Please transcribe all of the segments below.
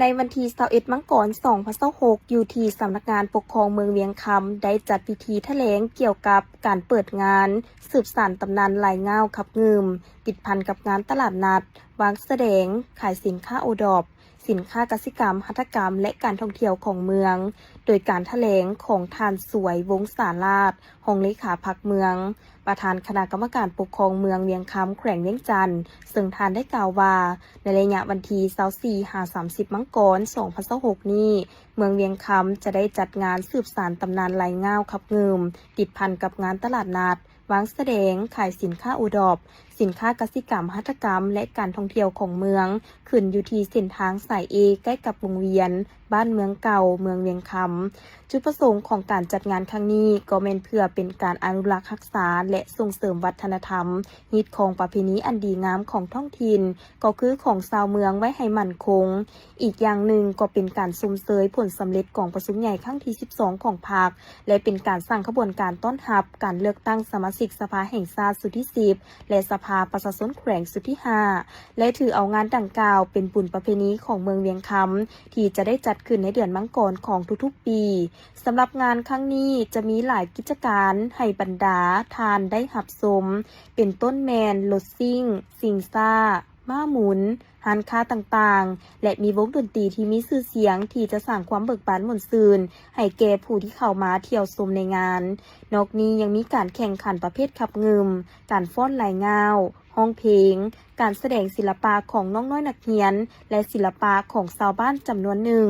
ໃນວັນທີຊາວເອັດ ມັງກອນ ສອງພັນຊາວຫົກ ຢູ່ທີ່ສຳນັກງານປົກຄອງເມືອງວຽງຄຳ ໄດ້ຈັດພິທີຖະແຫຼງກ່ຽວກັບການເປີດງານສືບສານຕຳນານລາຍງ່າວຂັບງື່ມ ຕິດພັນກັບງານຕະຫຼາດນັດ, ວາງສະແດງ, ຂາຍສິນຄ້າໂອດອບ, ສິນຄ້າກະສິກຳ, ຫັດຖະກຳ ແລະ ການທ່ອງທ່ຽວຂອງເມືອງ, ໂດຍການຖະແຫຼງຂອງທ່ານ ສວຍ ວົງສາລາດ ຮອງເລຂາພັກເມືອງ, ປະທານຄະນະກຳມະການປົກຄອງເມືອງວຽງຄຳ ແຂວງວຽງຈັນ, ເຊິ່ງທ່ານໄດ້ກ່າວວ່າ ໃນໄລຍະວັນທີຊາວສີ່ຫາສາມສິບ ມັງກອນ ສອງພັນຊາວຫົກນີ້, ເມືອງວຽງຄຳຈະໄດ້ຈັດງານສືບສານຕຳນານລາຍງ່າວຂັບງື່ມ ຕິດພັນກັບງານຕະຫຼາດນັດ, ວາງສະແດງ, ຂາຍສິນຄ້າໂອດອບ, ສິນຄ້າກະສິກຳ, ຫັດຖະກຳ ແລະ ການທ່ອງທ່ຽວຂອງເມືອງ, ຂຶ້ນຢູ່ທີ່ເສັ້ນທາງສາຍເອ ໃກ້ກັບວົງວຽນ ບ້ານເມືອງເກົ່າ ເມືອງວຽງຄຳ. ຈຸດປະສົງຂອງການຈັດງານຄັ້ງນີ້ ກໍແມ່ນເພື່ອເປັນການອະນຸລັກຮັກສາ ແລະ ສົ່ງເສີມວັດທະນະທຳ, ຮີດຄອງປະເພນີອັນດີງາມຂອງທ້ອງຖິ່ນ, ກໍຄືຂອງຊາວເມືອງໄວ້ໃຫ້ໝັ້ນຄົງ. ອີກຢ່າງໜຶ່ງກໍເປັນການຊົມເຊີຍຜົນສຳເລັດກອງປະຊຸມໃຫຍ່ຄັ້ງທີສິບສອງຂອງພັກ ແລະ ເປັນການສ້າງຂະບວນການຕ້ອນຮັບການເລືອກຕັ້ງສະມາຊິກສະພາແຫ່ງຊາດຊຸດທີສິບ ແລະ ສະພາປະຊາຊົນແຂວງຊຸດທີຫ້າ ແລະ ຖືເອົາງານດັ່ງກ່າວເປັນບຸນປະເພນີຂອງເມືອງວຽງຄຳ ທີ່ຈະໄດ້ຈັດຂຶ້ນໃນເດືອນມັງກອນຂອງທຸກໆປີ. ສຳລັບງານຄັ້ງນີ້ຈະມີຫຼາຍກິດຈະການໃຫ້ບັນດາທ່ານໄດ້ຮັບຊົມ, ເປັນຕົ້ນແມ່ນລົດຊິງ, ຊິງຊ້າ, ມ້າໝູນ, ຮ້ານຄ້າຕ່າງໆ ແລະ ມີວົງດົນຕີທີ່ມີຊື່ສຽງທີ່ຈະສ້າງຄວາມເບີກບານມ່ວນຊື່ນໃຫ້ແກ່ຜູ້ທີ່ເຂົ້າມາທ່ຽວຊົມໃນງານ. ນອກນີ້ຍັງມີການແຂ່ງຂັນປະເພດຂັບງື່ມ, ການຟ້ອນລາຍງ່າວ, ຮ້ອງເພງ, ການສະແດງສິລະປະຂອງນ້ອງນ້ອຍນັກຮຽນ ແລະ ສິລະປະຂອງຊາວບ້ານຈຳນວນໜຶ່ງ.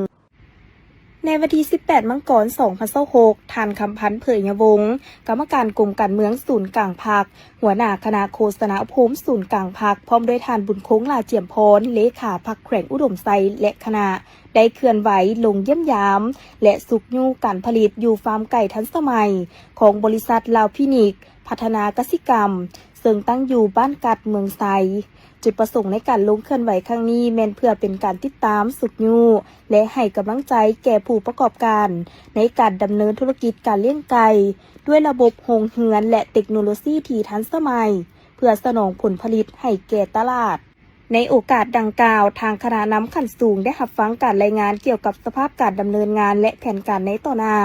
ໃນວັນທີສິບແປດ ມັງກອນ ສອງພັນຊາວຫົກ ທ່ານ ຄຳພັນ ເຜີຍຍະວົງ ກຳມະການກົມການເມືອງສູນກາງພັກ, ຫົວໜ້າຄະນະໂຄສະນາອົບຮົມສູນກາງພັກ, ພ້ອມດ້ວຍທ່ານ ບຸນຄົງ ຫຼ້າຈຽມພອນ ເລຂາພັກແຂວງອຸດົມໄຊ ແລະ ຄະນະ ໄດ້ເຄື່ອນໄຫວລົງຢ້ຽມຢາມ ແລະ ຊຸກຍູ້ການຜະລິດຢູ່ຟາມໄກ່ທັນສະໄໝຂອງບໍລິສັດລາວພິນິກພັດທະນາກະສິກຳ ເຊິ່ງຕັ້ງຢູ່ບ້ານກັດ ເມືອງໄຊ. ຈຸດປະສົງໃນການລົງເຄື່ອນໄຫວຄັ້ງນີ້ແມ່ນເພື່ອເປັນການຕິດຕາມ, ຊຸກຍູ້ ແລະ ໃຫ້ກຳລັງໃຈແກ່ຜູ້ປະກອບການໃນການດຳເນີນທຸລະກິດການລ້ຽງໄກ່ ດ້ວຍລະບົບໂຮງເຮືອນ ແລະ ເຕັກໂນໂລຊີທີ່ທັນສະໄໝ ເພື່ອສະໜອງຜົນຜະລິດໃຫ້ແກ່ຕະຫຼາດ. ໃນໂອກາດດັ່ງກ່າວ, ທາງຄະນະນຳຂັ້ນສູງໄດ້ຮັບຟັງການລາຍງານກ່ຽວກັບສະພາບການດຳເນີນງານ ແລະ ແຜນການໃນຕໍ່ໜ້າ,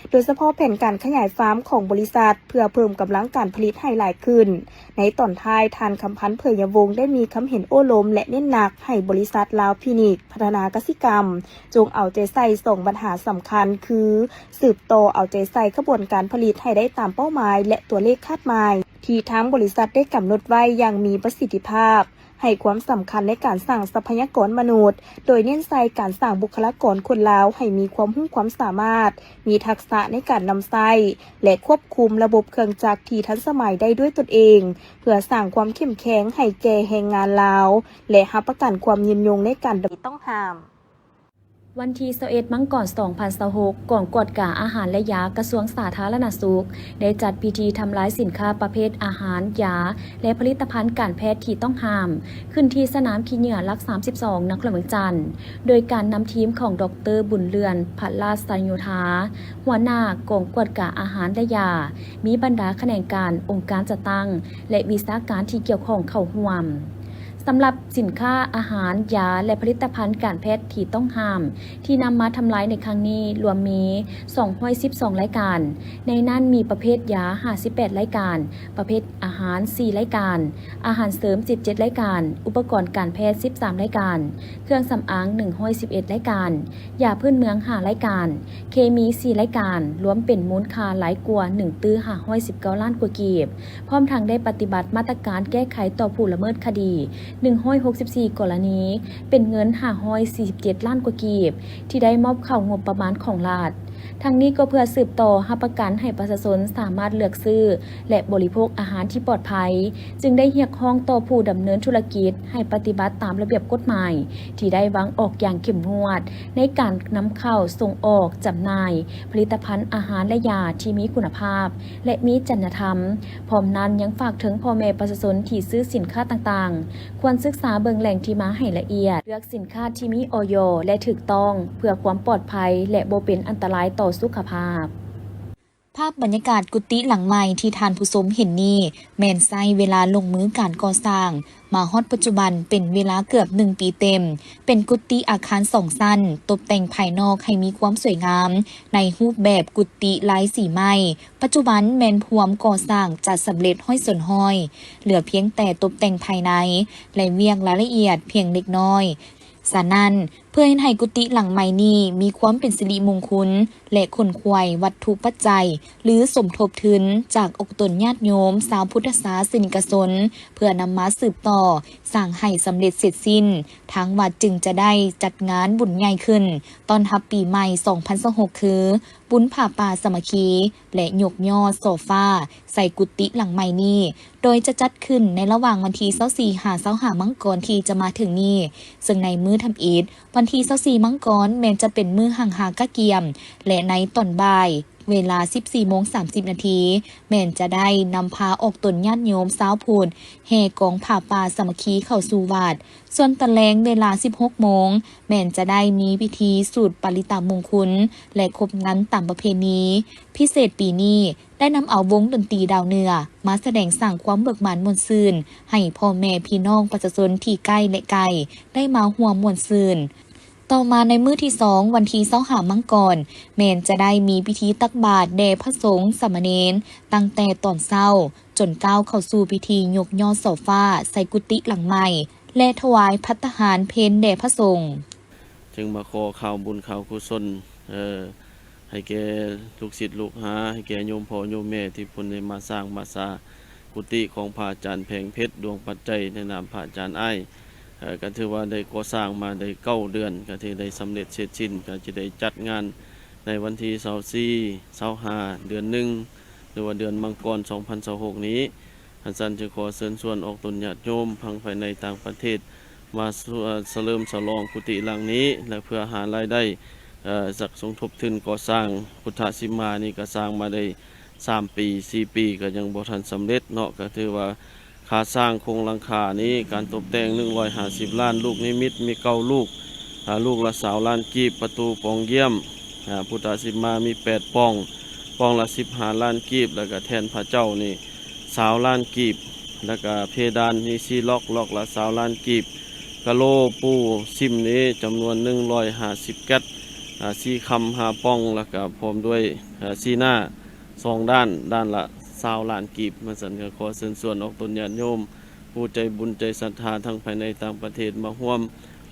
ໂດຍສະເພາະແຜນການຂະຫຍາຍຟາມຂອງບໍລິສັດ ເພື່ອເພີ່ມກຳລັງການຜະລິດໃຫ້ຫຼາຍຂຶ້ນ. ໃນຕອນທ້າຍ, ທ່ານ ຄຳພັນ ເຜີຍຍະວົງ ໄດ້ມີຄຳເຫັນໂອ້ລົມ ແລະ ເນັ້ນໜັກໃຫ້ບໍລິສັດລາວພິນິກພັດທະນາກະສິກຳ ຈົ່ງເອົາໃຈໃສ່ສອງບັນຫາສຳຄັນ ຄື ສືບຕໍ່ເອົາໃຈໃສ່ຂະບວນການຜະລິດໃຫ້ໄດ້ຕາມເປົ້າໝາຍ ແລະ ຕົວເລກຄາດໝາຍ ທີ່ທາງບໍລິສັດໄດ້ກຳນົດໄວ້ຢ່າງມີປະສິດທິພາບ, ໃຫ້ຄວາມສຳຄັນໃນການສ້າງຊັບພະຍາກອນມະນຸດ, ໂດຍເນັ້ນໃສ່ການສ້າງບຸກຄະລາກອນຄົນລາວໃຫ້ມີຄວາມຮູ້ຄວາມສາມາດ, ມີທັກສະໃນການນຳໃຊ້ ແລະ ຄວບຄຸມລະບົບເຄື່ອງຈັກທີ່ທັນສະໄໝໄດ້ດ້ວຍຕົນເອງ, ເພື່ອສ້າງຄວາມເຂັ້ມແຂງໃຫ້ແກ່ແຮງງານລາວ ແລະ ຮັບປະກັນຄວາມຍືນຍົງໃນການດຳ ຕ້ອງຫ້າມ. ວັນທີຊາວເອັດ ມັງກອນ ສອງພັນຊາວຫົກ, ກອງກວດກາອາຫານ ແລະ ຢາ ກະຊວງສາທາລະນະສຸກ ໄດ້ຈັດພິທີທຳລາຍສິນຄ້າປະເພດອາຫານ, ຢາ ແລະ ຜະລິດຕະພັນການແພດທີ່ຕ້ອງຫ້າມ ຂຶ້ນທີ່ສະໜາມຂີ້ເຫຍື້ອຫຼັກ ສາມສິບສອງ ນະຄອນຫຼວງວຽງຈັນ ໂດຍການນຳທີມຂອງ ດອກເຕີ ບຸນເລື່ອນ ພະລາຊະໂຍທາ ຫົວໜ້າກອງກວດກາອາຫານ ແລະ ຢາ, ມີບັນດາຂະແໜງການ, ອົງການຈັດຕັ້ງ ແລະ ວິຊາການທີ່ກ່ຽວຂ້ອງເຂົ້າຮ່ວມ. ສຳລັບສິນຄ້າອາຫານ, ຢາ ແລະ ຜະລິດຕະພັນການແພດທີ່ຕ້ອງຫ້າມ ທີ່ນຳມາທຳລາຍໃນຄັ້ງນີ້ ລວມມີ ສອງຮ້ອຍສິບສອງ ລາຍການ, ໃນນັ້ນມີປະເພດຢາ ຫ້າສິບແປດ ລາຍການ, ປະເພດອາຫານ ສີ່ ລາຍການ, ອາຫານເສີມ ສິບເຈັດ ລາຍການ, ອຸປະກອນການແພດ ສິບສາມ ລາຍການ, ເຄື່ອງສຳອາງ ໜຶ່ງຮ້ອຍສິບເອັດ ລາຍການ, ຢາພື້ນເມືອງ ຫ້າ ລາຍການ, ເຄມີ ສີ່ ລາຍການ, ລວມເປັນມູນຄ່າຫຼາຍກວ່າ ໜຶ່ງຕື້ຫ້າຮ້ອຍສິບເກົ້າລ້ານກວ່າກີບ. ພ້ອມທັງໄດ້ປະຕິບັດມາດຕະການແກ້ໄຂຕໍ່ຜູ້ລະເມີດຄະດີ ໜຶ່ງຮ້ອຍຫົກສິບສີ່ ກໍລະນີ, ເປັນເງິນ ຫ້າຮ້ອຍສີ່ສິບເຈັດລ້ານກວ່າກີບ ທີ່ໄດ້ມອບເຂົ້າງົບປະມານຂອງລັດ. ທັງນີ້ກໍເພື່ອສືບຕໍ່ຮັບປະກັນໃຫ້ປະຊາຊົນສາມາດເລືອກຊື້ ແລະ ບໍລິໂພກອາຫານທີ່ປອດໄພ, ຈຶ່ງໄດ້ຮຽກຮ້ອງຕໍ່ຜູ້ດຳເນີນທຸລະກິດໃຫ້ປະຕິບັດຕາມລະບຽບກົດໝາຍ ທີ່ໄດ້ວາງອອກຢ່າງເຂັ້ມງວດ ໃນການນຳເຂົ້າ, ສົ່ງອອກ, ຈຳໜ່າຍ ຜະລິດຕະພັນອາຫານ ແລະ ຢາທີ່ມີຄຸນນະພາບ ແລະ ມີຈັນຍະທຳ. ພ້ອມນັ້ນຍັງຝາກເຖິງພໍ່ແມ່ປະຊາຊົນທີ່ຊື້ສິນຄ້າຕ່າງໆ ຄວນສຶກສາເບິ່ງແຫຼ່ງທີ່ມາໃຫ້ລະອຽດ, ເລືອກສິນຄ້າທີ່ມີ ອອຍ ແລະ ຖືກຕ້ອງ ເພື່ອຄວາມປອດໄພ ແລະ ບໍ່ເປັນອັນຕະລາຍຕໍ່ສຸຂະພາບ. ພາບບັນຍາກາດກຸຕິຫຼັງໃໝ່ທີ່ທ່ານຜູ້ຊົມເຫັນນີ້ ແມ່ນໃຊ້ເວລາລົງມືການກໍ່ສ້າງມາຮອດປັດຈຸບັນເປັນເວລາເກືອບໜຶ່ງປີເຕັມ. ເປັນກຸຕິອາຄານສອງຊັ້ນ, ຕົບແຕ່ງພາຍນອກໃຫ້ມີຄວາມສວຍງາມໃນຮູບແບບກຸຕິລາຍສີໄມ້. ປັດຈຸບັນແມ່ນພວມກໍ່ສ້າງຈະສຳເລັດຮ້ອຍສ່ວນຮ້ອຍ, ເຫຼືອພຽງແຕ່ຕົບແຕ່ງພາຍໃນ ແລະ ວຽກລາຍລະອຽດພຽງເລັກນ້ອຍ. ສະນັ້ນ, ເພື່ອເຮັດໃຫ້ກຸຕິຫຼັງໃໝ່ນີ້ມີຄວາມເປັນສິລິມົງຄຸນ ແລະ ຂົນຂວາຍວັດຖຸປັດໄຈ ຫຼື ສົມທົບທຶນຈາກອອກຕົນຍາດໂຍມຊາວພຸດທະສາສະນິກະຊົນ ເພື່ອນຳມາສືບຕໍ່ສ້າງໃຫ້ສຳເລັດເສັດສິ້ນ, ທາງວັດຈຶ່ງຈະໄດ້ຈັດງານບຸນໃຫຍ່ຂຶ້ນຕ້ອນຮັບປີໃໝ່ສອງພັນຊາວຫົກ ຄື ບຸນຜ້າປ່າສາມັກຄີ ແລະ ຍົກຍອດໂຊຟາໃສ່ກຸຕິຫຼັງໃໝ່ນີ້, ໂດຍຈະຈັດຂຶ້ນໃນລະຫວ່າງວັນທີຊາວສີ່ຫາຊາວຫ້າມັງກອນທີ່ຈະມາເຖິງນີ້, ເຊິ່ງໃນມື້ທຳອິດ ວັນທີຊາວສີ່ມັງກອນ ແມ່ນຈະເປັນມື້ຫັງຫາກະກຽມ ແລະ ໃນຕອນບ່າຍເວລາສິບສີ່ໂມງສາມສິບນາທີ ແມ່ນຈະໄດ້ນຳພາອອກຕົນຍາດໂຍມຊາວພຸດແຫ່ກອງຜ້າປ່າສາມັກຄີເຂົ້າສູ່ວັດ. ສ່ວນຕອນແລງເວລາສິບຫົກໂມງ ແມ່ນຈະໄດ້ມີພິທີສູດປາລິຕະມຸງຄຸນ ແລະ ຄົບງັນຕາມປະເພນີ. ພິເສດປີນີ້ ໄດ້ນຳເອົາວົງດົນຕີດາວເໜືອມາສະແດງສ້າງຄວາມເບີກບານມ່ວນຊື່ນໃຫ້ພໍ່ແມ່ພີ່ນ້ອງປະຊາຊົນທີ່ໃກ້ ແລະ ໄກ ໄດ້ມາຮ່ວມມ່ວນຊື່ນ. ຕໍ່ມາໃນມື້ທີສອງ ວັນທີຊາວຫ້າມັງກອນ ແມ່ນຈະໄດ້ມີພິທີຕັກບາດແດ່ພະສົງສາມະເນນ ຕັ້ງແຕ່ຕອນເຊົ້າ ຈົນກ້າວເຂົ້າສູ່ພິທີຍົກຍອດໂຊຟາໃສ່ກຸຕິຫຼັງໃໝ່ ແລະ ຖວາຍພັດຕາຫານເພັນແດ່ພະສົງ. ຈຶ່ງມາຂໍຂ່າວບຸນຂ່າວກຸສົນ ເອີ ໃຫ້ແກ່ລູກສິດລູກຫາ ໃຫ້ແກ່ໂຍມພໍ່ໂຍມແມ່ທີ່ເພິ່ນໄດ້ມາສ້າງມາສາກຸຕິຂອງພະອາຈານແພງເພັດ ດວງປັດໄຈ ໃນນາມພະອາຈານອ້າຍ. ເອີ ກໍຖືວ່າໄດ້ກໍ່ສ້າງມາໄດ້ເກົ້າເດືອນ ກໍຖືໄດ້ສຳເລັດເສັດສິ້ນ ກໍຈະໄດ້ຈັດງານໃນວັນທີຊາວສີ່ ຊາວຫ້າ ເດືອນໜຶ່ງ ຫຼືວ່າເດືອນມັງກອນສອງພັນຊາວຫົກນີ້. ອັນຊັ້ນຈຶ່ງຂໍເຊີນຊວນອອກຕົນຍາດໂຍມທັງພາຍໃນຕ່າງປະເທດ ມາສະເຫຼີມສະຫຼອງກຸຕິຫຼັງນີ້ ແລະ ເພື່ອຫາລາຍໄດ້ ເອີ ຈັກສົມທົບທຶນກໍ່ສ້າງ. ພຸດທະສິມມານີ້ກໍສ້າງມາໄດ້ສາມປີ ສີ່ປີ ກໍຍັງບໍ່ທັນສຳເລັດເນາະ, ກໍຖືວ່າຄ່າສ້າງໂຄງຫຼັງຄານີ້ ການຕົບແຕ່ງໜຶ່ງຮ້ອຍຫ້າສິບລ້ານ, ລູກນິມິດມີເກົ້າລູກ ອາ ລູກລະຊາວລ້ານກີບ, ປະຕູປ່ອງຢ້ຽມ ອາ ພຸດທະສິມມາມີແປດປ່ອງ, ປ່ອງລະສິບຫ້າລ້ານກີບ, ແລ້ວກະແທ່ນພະເຈົ້ານີ້ຊາວລ້ານກີບ, ແລ້ວກະເພດານມີສີ່ລັອກ, ລັອກລະຊາວລ້ານກີບ, ກະໂຫຼປູຊິມນີ້ຈຳນວນໜຶ່ງຮ້ອຍຫ້າສິບແກັດ, ອາ ສີ່ຄຳຫ້າປ່ອງ, ແລ້ວກະພ້ອມດ້ວຍ ອາ ສີ່ໜ້າສອງດ້ານ, ດ້ານລະຊາວລ້ານກີບ. ວ່າຊັ້ນກໍຂໍເຊີນຊວນອອກຕົນຍາດໂຍມ ຜູ້ໃຈບຸນໃຈສັດທາທັງພາຍໃນຕ່າງປະເທດມາຮ່ວມ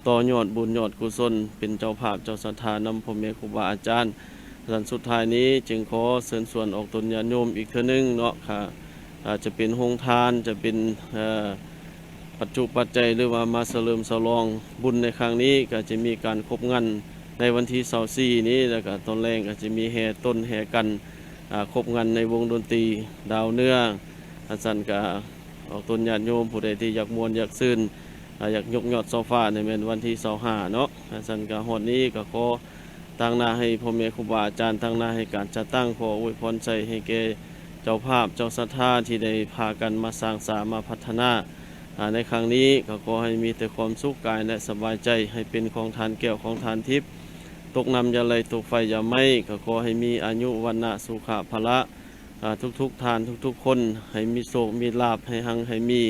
ຕໍ່ຍອດບຸນຍອດກຸສົນ ເປັນເຈົ້າພາບເຈົ້າສັດທານຳພໍ່ແມ່ຄູບາອາຈານ. ອັນສຸດທ້າຍນີ້ຈຶ່ງຂໍເຊີນຊວນອອກຕົນຍາດໂຍມອີກເທື່ອໜຶ່ງເນາະ, ອາດຈະເປັນໂຮງທານ, ຈະເປັນ ເອີ ປັດຈຸປັດໄຈ ຫຼືວ່າມາສະເຫຼີມສະຫຼອງບຸນໃນຄັ້ງນີ້ ກໍຈະມີການຄົບງັນໃນວັນທີຊາວສີ່ນີ້, ແລ້ວກໍຕອນແລງກໍຈະມີແຫ່ຕົນແຫ່ກັນ ອາ ຄົບງັນໃນວົງດົນຕີດາວເໜືອ. ອັນຊັ້ນກໍ ອອກຕົນຍາດໂຍມຜູ້ໃດທີ່ຢາກມ່ວນຢາກຊື່ນ ອາ ຢາກຍົກຍອດໂຊຟານີ້ແມ່ນວັນທີຊາວຫ້າເນາະ. ອັນຊັ້ນກໍຮອດນີ້ກໍຂໍຕາງໜ້າໃຫ້ພໍ່ແມ່ຄູບາອາຈານ, ຕາງໜ້າໃຫ້ການຈັດຕັ້ງ, ຂໍອວຍພອນໄຊໃຫ້ແກ່ເຈົ້າພາບເຈົ້າສັດທາທີ່ໄດ້ພາກັນມາສ້າງສາມາພັດທະນາ ອາ ໃນຄັ້ງນີ້. ກໍຂໍໃຫ້ມີແຕ່ຄວາມສຸກກາຍ ແລະ ສະບາຍໃຈ, ໃຫ້ເປັນຂອງທານແກ້ວຂອງທານທິບ, ຕົກນ້ຳຢ່າໄຫຼ ຕົກໄຟຢ່າໄໝ້. ກໍຂໍໃຫ້ມີອາຍຸ ວັນນະ ສຸຂະ ພະລະ ອາ ທຸກໆທ່ານ ທຸກໆຄົນ ໃຫ້ມີໂຊກມີລາບ ໃຫ້ຮັ່ງໃຫ້ມີ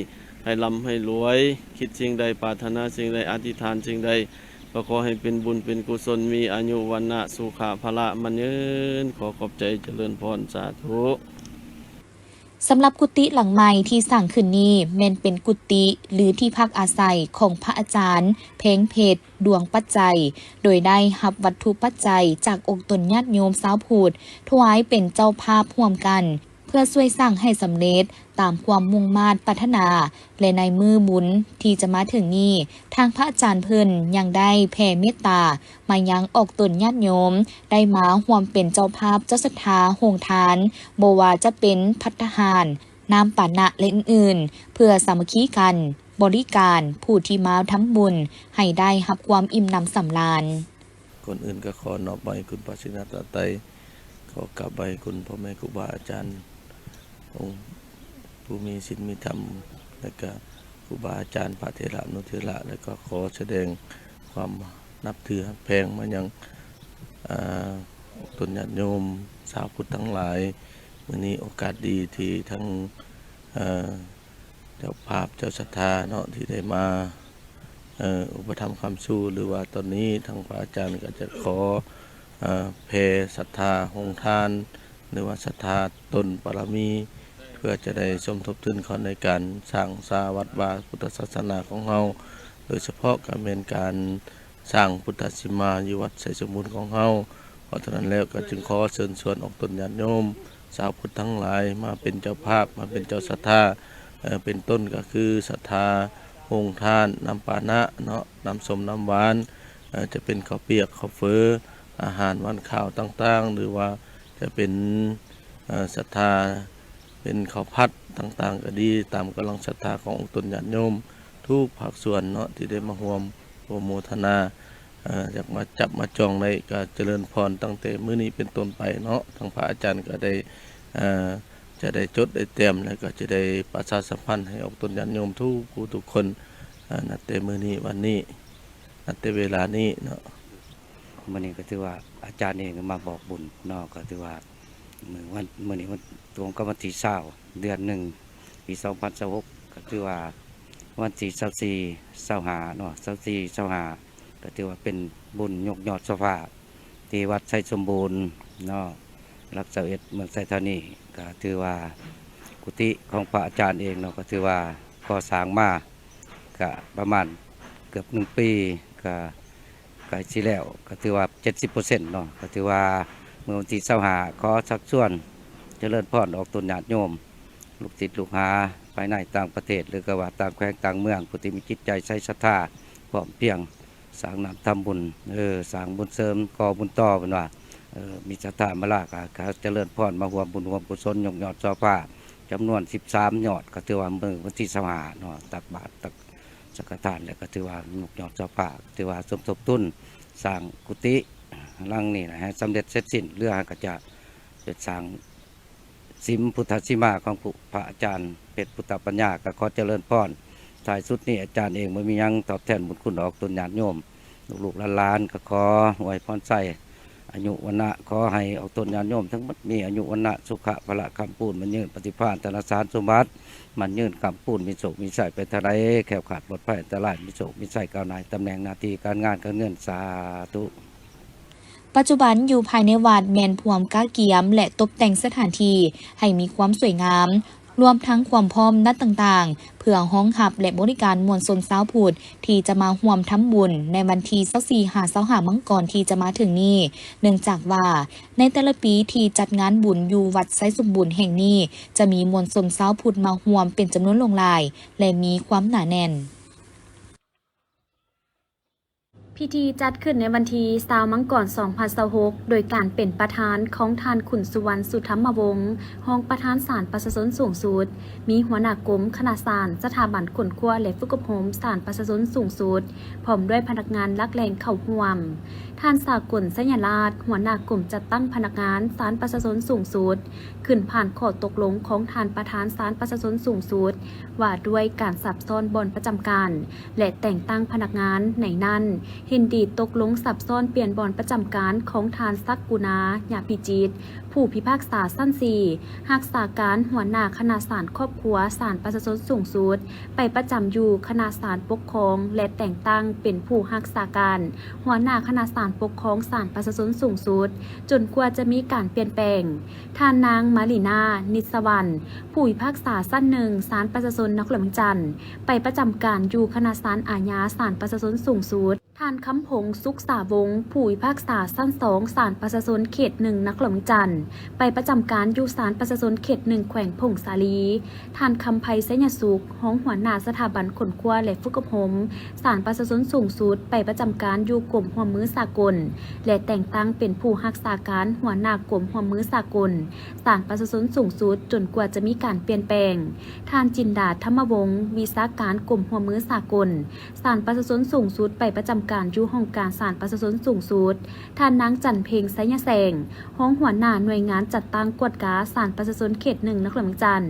ໃຫ້ລ່ຳໃຫ້ລວຍ, ຄິດສິ່ງໃດ ປາດຖະໜາສິ່ງໃດ ອະທິຖານສິ່ງໃດ ກໍຂໍໃຫ້ເປັນບຸນເປັນກຸສົນ, ມີອາຍຸ ວັນນະ ສຸຂະ ພະລະ ໝັ້ນຍືນ. ຂໍຂອບໃຈ, ຈະເລີນພອນ, ສາທຸ. ສຳລັບກຸຕິຫຼັງໃໝ່ທີ່ສ້າງຂຶ້ນນີ້ ແມ່ນເປັນກຸຕິ ຫຼື ທີ່ພັກອາໄສຂອງພະອາຈານ ແພງເພັດ ດວງປັດໄຈ ໂດຍໄດ້ຮັບວັດຖຸປັດໄຈຈາກອົງຕົນຍາດໂຍມຊາວພຸດ ຖວາຍເປັນເຈົ້າພາບຮ່ວມກັນ ເພື່ອຊ່ວຍສ້າງໃຫ້ສຳເລັດຕາມຄວາມມຸ່ງມາດປາດຖະໜາ ແລະ ໃນມື້ບຸນທີ່ຈະມາເຖິງນີ້ ທາງພະອາຈານເພິ່ນຍັງໄດ້ແຜ່ເມດຕາມາຍັງອອກຕົນຍາດໂຍມ ໄດ້ມາຮ່ວມເປັນເຈົ້າພາບເຈົ້າສັດທາໂຮງທານ, ບໍ່ວ່າຈະເປັນພັດຕາຫານ, ນ້ຳປານະ ແລະ ອື່ນໆ ເພື່ອສາມັກຄີກັນ ບໍລິການຜູ້ທີ່ມາທຳບຸນໃຫ້ໄດ້ຮັບຄວາມອີ່ມໜຳສຳລານ. ກ່ອນອື່ນກໍຂໍນອບໄຫວ້ຄຸນພະລັດຕະນະໄຕ, ຂໍກາບໄຫວ້ຄຸນພໍ່ແມ່ຄູບາອາຈານ ອົງຜູ້ມີສິນມີທຳ ແລະ ກະຄູບາອາຈານ ພະເຖລະອະນຸເຖລະ ແລະ ກໍຂໍສະແດງຄວາມນັບຖືຮັກແພງມາຍັງ ອາ ຕົນຍາດໂຍມຊາວພຸດທັງຫຼາຍ, ມື້ນີ້ໂອກາດດີທີ່ທັງ ເອີ ເຈົ້າພາບເຈົ້າສັດທາເນາະ ທີ່ໄດ້ມາ ເອີ ອຸປະຖຳຄ້ຳຊູ ຫຼືວ່າຕອນນີ້ທາງພະອາຈານກໍຈະຂໍ ເອີ ແຜ່ສັດທາໂຮງທານ ຫຼືວ່າສັດທາຕົນບາລະມີ ເພື່ອຈະໄດ້ສົມທົບທຶນເຂົ້າໃນການສ້າງສາວັດວາພຸດທະສາສະໜາຂອງເຮົາ, ໂດຍສະເພາະກໍແມ່ນການ ສ້າງພຸດທະປະຕິມາຢູ່ວັດໄຊສົມບູນຂອງເຮົາ. ເພາະສະນັ້ນແລ້ວກໍຈຶ່ງຂໍເຊີນຊວນອອກຕົນຍາດໂຍມຊາວພຸດທັງຫຼາຍມາເປັນເຈົ້າພາບ, ມາເປັນເຈົ້າສັດທາ, ເປັນຕົ້ນກໍຄືສັດທາໂຮງທານນ້ຳປານະເນາະ, ນ້ຳສົ້ມນ້ຳຫວານ, ຈະເປັນເຂົ້າປຽກເຂົ້າເຝີ, ອາຫານຫວານຄາວຕ່າງໆ ຫຼືວ່າຈະເປັນ ເອີ ສັດທາ ເປັນເຂົ້າຜັດຕ່າງໆກໍດີ, ຕາມກຳລັງສັດທາຂອງອົງຕົນຍາດໂຍມທຸກພາກສ່ວນເນາະ ທີ່ໄດ້ມາຮ່ວມອະນຸໂມທະນາ, ເອີ ຢາກມາຈັບມາຈອງໄດ້ກໍຈະເລີນພອນ. ຕັ້ງແຕ່ມື້ນີ້ເປັນຕົ້ນໄປເນາະ ທາງພະອາຈານກໍໄດ້ ເອີ ຈະໄດ້ຈົດໄດ້ແຕ້ມ ແລ້ວກໍຈະໄດ້ປະຊາສຳພັນໃຫ້ອົງຕົນຍາດໂຍມທຸກຜູ້ທຸກຄົນ, ເອີ ນັບແຕ່ມື້ນີ້ວັນນີ້ ນັບແຕ່ເວລານີ້ເນາະ. ມື້ນີ້ກໍຖືວ່າອາຈານເອງກໍມາບອກບຸນເນາະ, ກໍຖືວ່າມື້ວັນ ມື້ນີ້ວັນ ຕຣົງກັບວັນທີຊາວ ເດືອນໜຶ່ງ ປີສອງພັນຊາວຫົກ ກໍຖືວ່າວັນທີຊາວສີ່ ຊາວຫ້າເນາະ, ຊາວສີ່ ຊາວຫ້າ ກໍຖືວ່າເປັນບຸນຍົກຍອດເຈົ້າພາບທີ່ວັດໄຊສົມບູນເນາະ, ຫຼັກຊາວເອັດ ເມືອງໄຊທານີ. ກໍຖືວ່າກຸຕິຂອງພະອາຈານເອງເນາະ ກໍຖືວ່າກໍ່ສ້າງມາ ກະປະມານເກືອບໜຶ່ງປີ ກະໃກ້ຊິແລ້ວ ກະຖືວ່າເຈັດສິບເປີເຊັນເນາະ. ກະຖືວ່າມື້ວັນທີຊາວຫ້າ ຂໍຊັກຊວນຈະເລີນພອນອອກຕົນຍາດໂຍມ ລູກສິດລູກຫາ ພາຍໃນຕ່າງປະເທດ ຫຼືກະວ່າຕ່າງແຂວງຕ່າງເມືອງ ຜູ້ທີ່ມີຈິດໃຈໃສສັດທາພ້ອມພຽງ ສ້າງນ້ຳທຳບຸນ ເອີ ສ້າງບຸນເສີມ ກໍ່ບຸນຕໍ່ ເພິ່ນວ່າ ເອີ ມີສັດທາມາລາ ກະ ກະຈະເລີນພອນມາຮ່ວມບຸນຮ່ວມກຸສົນ ຍົກຍອດຊໍພາ ຈຳນວນສິບສາມຍອດ ກໍຖືວ່າມື້ວັນທີຊາວຫ້າເນາະ ຕັກບາດ ຕັກສັງຄະທານ ແລ້ວກໍຖືວ່າຍົກຍອດຊໍພາ ຖືວ່າສົມທົບທຶນສ້າງກຸຕິຫຼັງນີ້ນະ ໃຫ້ສຳເລັດເສັດສິ້ນ. ເຫຼືອຫັ້ນກໍຈະເປັນສ້າງສິມພຸດທະປະຕິມາຂອງພະອາຈານເພັດ ພຸດທະປັນຍາ ກໍຂໍຈະເລີນພອນ. ທ້າຍສຸດນີ້ອາຈານເອງບໍ່ມີຫຍັງຕອບແທນບຸນຄຸນອອກຕົນຍາດໂຍມ ລູກໆຫຼານໆ ກໍຂໍອວຍພອນໄຊ ອາຍຸວັນນະ ຂໍໃຫ້ອອກຕົນຍາດໂຍມທັງໝົດມີອາຍຸວັນນະ ສຸຂະ ພະລະ ຄ້ຳຄູນ ໝັ້ນຍືນ ປະຕິພານ ທະນະສານສົມບັດ ໝັ້ນຍືນ ຄ້ຳຄູນ ມີໂຊກມີໄຊໄປທາງໃດ ແຄ້ວຄາດປອດໄພ ອັນຕະລາຍ ມີໂຊກມີໄຊ ກ້າວໜ້າ ຕຳແໜ່ງໜ້າທີ່ ການງານການເງິນ ສາທຸ. ປັດຈຸບັນຢູ່ພາຍໃນວັດແມ່ນພວມກະກຽມ ແລະ ຕົບແຕ່ງສະຖານທີ່ໃຫ້ມີຄວາມສວຍງາມ ລວມທັງຄວາມພ້ອມດ້ານຕ່າງໆ ເພື່ອຮອງຮັບ ແລະ ບໍລິການມວນຊົນຊາວພຸດ ທີ່ຈະມາຮ່ວມທຳບຸນໃນວັນທີຊາວສີ່ ຫາ ຊາວຫ້າ ມັງກອນທີ່ຈະມາເຖິງນີ້, ເນື່ອງຈາກວ່າໃນແຕ່ລະປີທີ່ຈັດງານບຸນຢູ່ວັດໄຊສົມບູນແຫ່ງນີ້ ຈະມີມວນຊົນຊາວພຸດມາຮ່ວມເປັນຈຳນວນຫຼວງຫຼາຍ ແລະ ມີຄວາມໜາແໜ້ນ. ພິທີຈັດຂຶ້ນໃນວັນທີຊາວ ມັງກອນ ສອງພັນຊາວຫົກ ໂດຍການເປັນປະທານຂອງທ່ານ ຂຸນສຸວັນ ສຸທຳມະວົງ ຮອງປະທານສານປະຊາຊົນສູງສຸດ, ມີຫົວໜ້າກົມຄະນະສານ ສະຖາບັນຄົ້ນຄວ້າ ແລະ ຝຶກອົບຮົມສານປະຊາຊົນສູງສຸດ ພ້ອມດ້ວຍພະນັກງານຫຼັກແຫຼ່ງເຂົ້າຮ່ວມ, ທ່ານ ສາກົນ ໄຊຍະລາດ ຫົວໜ້າກົມຈັດຕັ້ງພະນັກງານສານປະຊາຊົນສູງສຸດ, ຂຶ້ນຜ່ານຂໍ້ຕົກລົງຂອງທ່ານປະທານສານປະຊາຊົນສູງສຸດ ວ່າດ້ວຍການສັບຊ້ອນບ່ອນປະຈຳການ ແລະ ແຕ່ງຕັ້ງພະນັກງານ. ໃນນັ້ນ ເຫັນດີຕົກລົງສັບຊ້ອນປ່ຽນບ່ອນປະຈຳການຂອງທ່ານ ສັກກຸນາ ຍາພິຈິດ ຜູ້ພິພາກສາຊັ້ນສີ່ ຮັກສາການຫົວໜ້າຄະນະສານຄອບຄົວສານປະຊາຊົນສູງສຸດ ໄປປະຈຳຢູ່ຄະນະສານປົກຄອງ ແລະ ແຕ່ງຕັ້ງເປັນຜູ້ຮັກສາການຫົວໜ້າຄະນະສານປົກຄອງສານປະຊາຊົນສູງສຸດ ຈົນກວ່າຈະມີການປ່ຽນແປງ. ທ່ານນາງ ມາລີນາ ນິດສະຫວັນ ຜູ້ພິພາກສາຊັ້ນໜຶ່ງ ສານປະຊາຊົນນະຄອນຫຼວງວຽງຈັນ ໄປປະຈຳການຢູ່ຄະນະສານອາຍາສານປະຊາຊົນສູງສຸດ, ທ່ານ ຄຳພົງ ສຸກສາວົງ ຜູ້ພິພາກສາຊັ້ນສອງ ສານປະຊາຊົນເຂດໜຶ່ງນະຄອນຫຼວງວຽງຈັນ ໄປປະຈຳການຢູ່ສານປະຊາຊົນເຂດໜຶ່ງແຂວງຜົ້ງສາລີ, ທ່ານ ຄຳໄພ ໄຊຍະສຸກ ຮອງຫົວໜ້າສະຖາບັນຄົ້ນຄວ້າ ແລະ ຝຶກອົບຮົມສານປະຊາຊົນສູງສຸດ ໄປປະຈຳການຢູ່ກົມຮ່ວມມືສາກົນ ແລະ ແຕ່ງຕັ້ງເປັນຜູ້ຮັກສາການຫົວໜ້າກົມຮ່ວມມືສາກົນ ສານປະຊາຊົນສູງສຸດ ຈົນກວ່າຈະມີການປ່ຽນແປງ. ທ່ານ ຈິນດາ ທຳມະວົງ ວິຊາການກົມຮ່ວມມືສາກົນ ສານປະຊາຊົນສູງສຸດ ໄປປະຈຳການ ນຢູ່ຫ້ອງການສານປະຊາຊົນສູງສຸດ, ທ່ານນາງ ຈັນເພັງ ໄຊຍະແສງ ຮອງຫົວໜ້າໜ່ວຍງານຈັດຕັ້ງກວດກາສານປະຊາຊົນເຂດໜຶ່ງ ນະຄອນຫຼວງວຽງຈັນ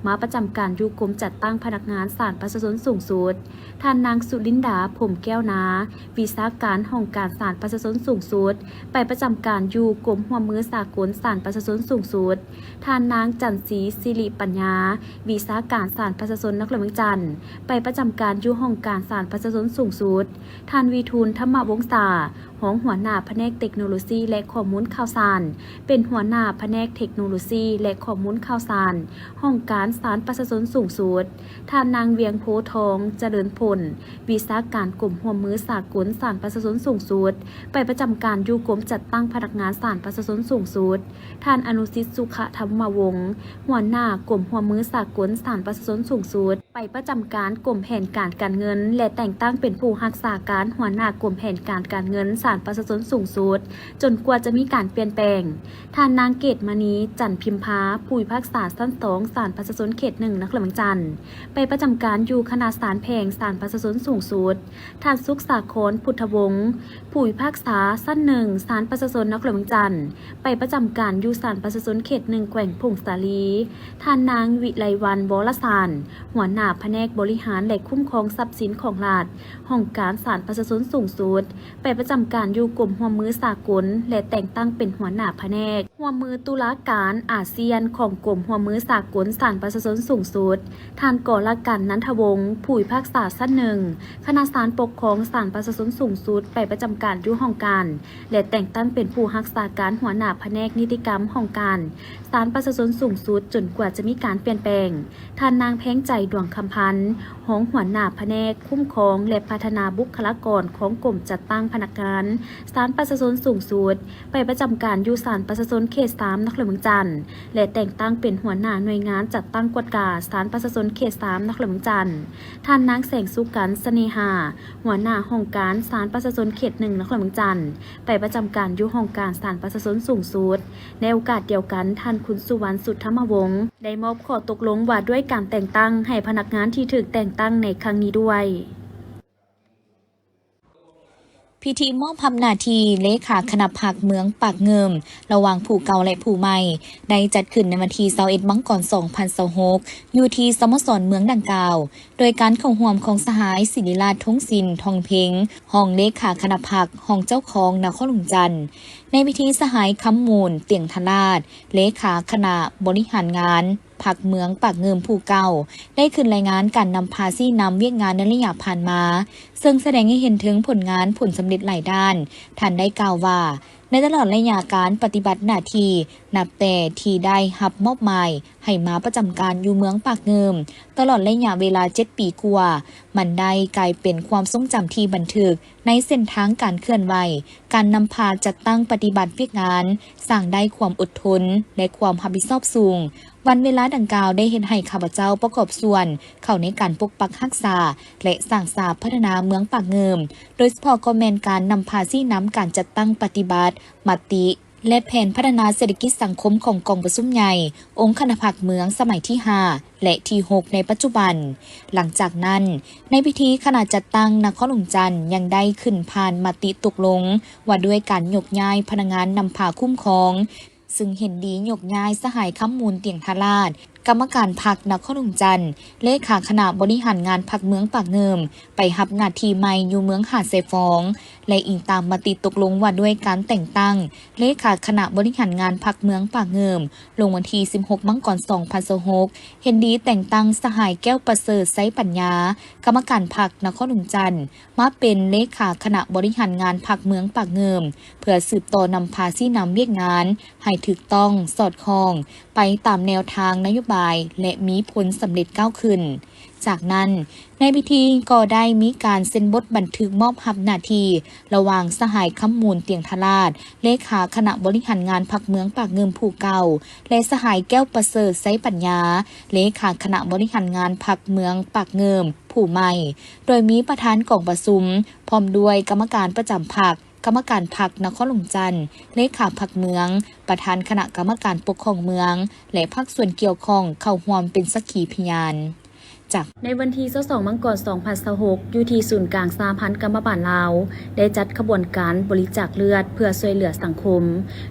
ມາປະຈຳການຢູ່ກົມຈັດຕັ້ງພະນັກງານສານປະຊາຊົນສູງສຸດ, ທ່ານນາງ ສຸລິນດາ ພົມແກ້ວນາ ວິຊາການຫ້ອງການສານປະຊາຊົນສູງສຸດ ໄປປະຈຳການຢູ່ກົມຮ່ວມມືສາກົນສານປະຊາຊົນສູງສຸດ, ທ່ານນາງ ຈັນສີ ສິລິປັນຍາ ວິຊາການສານປະຊາຊົນນະຄອນຫຼວງວຽງຈັນ ໄປປະຈຳການຢູ່ຫ້ອງການສານປະຊາຊົນສູງສຸດ, ທ່ານ ວິທູນ ທຳມະວົງສາ ຮອງຫົວໜ້າພະແນກເຕັກໂນໂລຊີ ແລະ ຂໍ້ມູນຂ່າວສານ ເປັນຫົວໜ້າພະແນກເຕັກໂນໂລຊີ ແລະ ຂໍ້ມູນຂ່າວສານ ຫ້ອງການສານປະຊາຊົນສູງສຸດ, ທ່ານນາງ ວຽງໂພທອງ ຈະເລີນຜົນ ວິຊາການກົມຮ່ວມມືສາກົນສານປະຊາຊົນສູງສຸດ ໄປປະຈຳການຢູ່ກົມຈັດຕັ້ງພະນັກງານສານປະຊາຊົນສູງສຸດ, ທ່ານ ອະນຸສິດ ສຸຂະທຳມະວົງ ຫົວໜ້າກົມຮ່ວມມືສາກົນສານປະຊາຊົນສູງສຸດ ໄປປະຈຳການກົມແຜນການການເງິນ ແລະ ແຕ່ງຕັ້ງເປັນຜູ້ຮັກສາການຫົວໜ້າກົມແຜນການການເງິນສານປະຊາຊົນສູງສຸດ ຈົນກວ່າຈະມີການປ່ຽນແປງ. ທ່ານນາງ ເກດມະນີ ຈັນພິມພາ ຜູ້ພິພາກສາຊັ້ນສອງສານປະຊາຊົນເຂດໜຶ່ງ ນະຄອນຫຼວງວຽງຈັນ ໄປປະຈຳການຢູ່ຄະນະສານແຂວງສານປະຊາຊົນສູງສຸດ, ທ່ານ ສຸກສາຄອນ ພຸດທະວົງ ຜູ້ພິພາກສາຊັ້ນໜຶ່ງສານປະຊາຊົນນະຄອນຫຼວງວຽງຈັນ ໄປປະຈຳການຢູ່ສານປະຊາຊົນເຂດໜຶ່ງ ແຂວງຜົ້ງສາລີ, ທ່ານນາງ ວິໄລວັນ ວໍລະສານ ຫົວໜ້າພະແນກບໍລິຫານ ແລະ ຄຸ້ມຄອງຊັບສິນຂອງລັດ ຫ້ອງການສານປະຊາຊົນສູງສຸດ ໄປປະຈຳການຢູ່ກົມຮ່ວມມືສາກົນ ແລະ ແຕ່ງຕັ້ງເປັນຫົວໜ້າພະແນກຮ່ວມມືຕຸລາການອາຊຽນຂອງກົມຮ່ວມມືສາກົນສານປະຊາຊົນສູງສຸດ, ທ່ານ ກໍລະກັນ ນັນທະວົງ ຜູ້ພິພາກສາຊັ້ນໜຶ່ງ ຄະນະສານປົກຄອງສານປະຊາຊົນສູງສຸດ ໄປປະຈຳການຢູ່ຫ້ອງການ ແລະ ແຕ່ງຕັ້ງເປັນຜູ້ຮັກສາການຫົວໜ້າພະແນກນິຕິກຳຫ້ອງການສານປະຊາຊົນສູງສຸດ ຈົນກວ່າຈະມີການປ່ຽນແປງ. ທ່ານນາງ ແພງໃຈ ດວງຄຳພັນ ຮອງຫົວໜ້າພະແນກຄຸ້ມຄອງ ແລະ ພັດທະນາບຸກຄະລາກອນຂອງກົມຈັດຕັ້ງພະນັກງານສານປະຊາຊົນສູງສຸດ ໄປປະຈຳການຢູ່ສານປະຊາຊົນເຂດສາມ ນະຄອນຫຼວງວຽງຈັນ ແລະ ແຕ່ງຕັ້ງເປັນຫົວໜ້າໜ່ວຍງານຈັດຕັ້ງກວດກາສານປະຊາຊົນເຂດສາມ ນະຄອນຫຼວງວຽງຈັນ, ທ່ານນາງ ແສງສຸກັນ ສະເໜຫາ ຫົວໜ້າຫ້ອງການສານປະຊາຊົນເຂດໜຶ່ງ ນະຄອນຫຼວງວຽງຈັນ ໄປປະຈຳການຢູ່ຫ້ອງການສານປະຊາຊົນສູງສຸດ. ໃນໂອກາດດຽວກັນ, ທ່ານ ຄຸນສຸວັນ ສຸດທຳມະວົງ ໄດ້ມອບຂໍ້ຕົກລົງວ່າດ້ວຍການແຕ່ງຕັ້ງໃຫ້ພະນັກງານທີ່ຖືກແຕ່ງຕັ້ງໃນຄັ້ງນີ້ດ້ວຍ. ພິທີມອບຮັບໜ້າທີ່ເລຂາຄະນະພັກເມືອງປາກງື່ມ ລະຫວ່າງຜູ້ເກົ່າ ແລະ ຜູ້ໃໝ່ ໄດ້ຈັດຂຶ້ນໃນວັນທີຊາວເອັດ ມັງກອນ ສອງພັນຊາວຫົກ ຢູ່ທີ່ສະໂມສອນເມືອງດັ່ງກ່າວ ໂດຍການເຂົ້າຮ່ວມຂອງສະຫາຍ ສິລິລາດ ທົງສິນ ທອງເພັງ ຮອງເລຂາຄະນະພັກ ຮອງເຈົ້າຄອງນະຄອນຫຼວງຈັນ. ໃນພິທີ ສະຫາຍ ຄຳມູນ ຕຽງທະລາດ ເລຂາຄະນະບໍລິຫານງານ ພັກເມືອງປາກງື່ມຜູ້ເກົ່າ ໄດ້ຂຶ້ນລາຍງານການນຳພາຊີ້ນຳວຽກງານໃນໄລຍະຜ່ານມາ, ເຊິ່ງສະແດງໃຫ້ເຫັນເຖິງຜົນງານ, ຜົນສຳເລັດຫຼາຍດ້ານ. ທ່ານໄດ້ກ່າວວ່າ, ໃນຕະຫຼອດໄລຍະການປະຕິບັດໜ້າທີ່ ນັບແຕ່ທີ່ໄດ້ຮັບມອບໝາຍໃຫ້ມາປະຈຳການຢູ່ເມືອງປາກງື່ມ ຕະຫຼອດໄລຍະເວລາເຈັດປີກວ່າ, ມັນໄດ້ກາຍເປັນຄວາມຊົງຈຳທີ່ບັນທຶກ ໃນເສັ້ນທາງການເຄື່ອນໄຫວ, ການນຳພາຈັດຕັ້ງປະຕິບັດວຽກງານ, ສ້າງໄດ້ຄວາມອົດທົນ ແລະ ຄວາມຮັບຜິດຊອບສູງ. ວັນເວລາດັ່ງກ່າວໄດ້ເຮັດໃຫ້ຂ້າພະເຈົ້າປະກອບສ່ວນເຂົ້າໃນການປົກປັກຮັກສາ ແລະ ສ້າງສາພັດທະນາເມືອງປາກງື່ມ, ໂດຍສະເພາະກໍແມ່ນການນຳພາຊີ້ນຳການຈັດຕັ້ງປະຕິບັດມະຕິ ແລະ ແຜນພັດທະນາເສດຖະກິດສັງຄົມຂອງກອງປະຊຸມໃຫຍ່ອົງຄະນະພັກເມືອງສະໄໝທີຫ້າ ແລະ ທີຫົກ ໃນປັດຈຸບັນ. ຫຼັງຈາກນັ້ນ, ໃນພິທີຄະນະຈັດຕັ້ງນະຄອນຫຼວງຈັນຍັງໄດ້ຂຶ້ນຜ່ານມະຕິຕົກລົງວ່າດ້ວຍການຍົກຍ້າຍພະນັກງານນຳພາຄຸ້ມຄອງ, ຊຶ່ງເຫັນດີຍົກຍ້າຍສະຫາຍ ຄຳມູນ ຕຽງທະລາດ ກຳມະການພັກນະຄອນຫຼວງຈັນ, ເລຂາຄະນະບໍລິຫານງານພັກເມືອງປາກງື່ມ ໄປຮັບໜ້າທີ່ໃໝ່ຢູ່ເມືອງຫາດຊາຍຟອງ ແລະ ອີງຕາມມະຕິຕົກລົງວ່າດ້ວຍການແຕ່ງຕັ້ງເລຂາຄະນະບໍລິຫານງານພັກເມືອງປາກງື່ມ ລົງວັນທີສິບຫົກ ມັງກອນ ສອງພັນຊາວຫົກ ເຫັນດີແຕ່ງຕັ້ງສະຫາຍ ແກ້ວປະເສີດ ໄຊປັນຍາ ກຳມະການພັກນະຄອນຫຼວງຈັນ ມາເປັນເລຂາຄະນະບໍລິຫານງານພັກເມືອງປາກງື່ມ ເພື່ອສືບຕໍ່ນຳພາຊີ້ນຳວຽກງານໃຫ້ຖືກຕ້ອງ, ສອດຄ່ອງ, ໄປຕາມແນວທາງນະໂຍບາຍ ແລະ ມີຜົນສຳເລັດກ້າວຂຶ້ນ. ຈາກນັ້ນ, ໃນພິທີກໍໄດ້ມີການເຊັນບົດບັນທຶກມອບຮັບໜ້າທີ່ ລະຫວ່າງສະຫາຍ ຄຳມູນ ຕຽງທະລາດ ເລຂາຄະນະບໍລິຫານງານພັກເມືອງປາກງື່ມຜູ້ເກົ່າ ແລະ ສະຫາຍ ແກ້ວປະເສີດ ໄຊປັນຍາ ເລຂາຄະນະບໍລິຫານງານພັກເມືອງປາກງື່ມຜູ້ໃໝ່, ໂດຍມີປະທານກອງປະຊຸມ ພ້ອມດ້ວຍກຳມະການປະຈຳພັກ, ກຳມະການພັກນະຄອນຫຼວງຈັນ, ເລຂາພັກເມືອງ, ປະທານຄະນະກຳມະການປົກຄອງເມືອງ ແລະ ພາກສ່ວນກ່ຽວຂ້ອງເຂົ້າຮ່ວມເປັນສັກຂີພະຍານ. ໃນວັນທີຊາວສອງ ມັງກອນ ສອງພັນຊາວຫົກ ຢູ່ທີ່ສູນກາງສະຫະພັນກຳມະບານລາວ ໄດ້ຈັດຂະບວນການບໍລິຈາກເລືອດເພື່ອຊ່ວຍເຫຼືອສັງຄົມ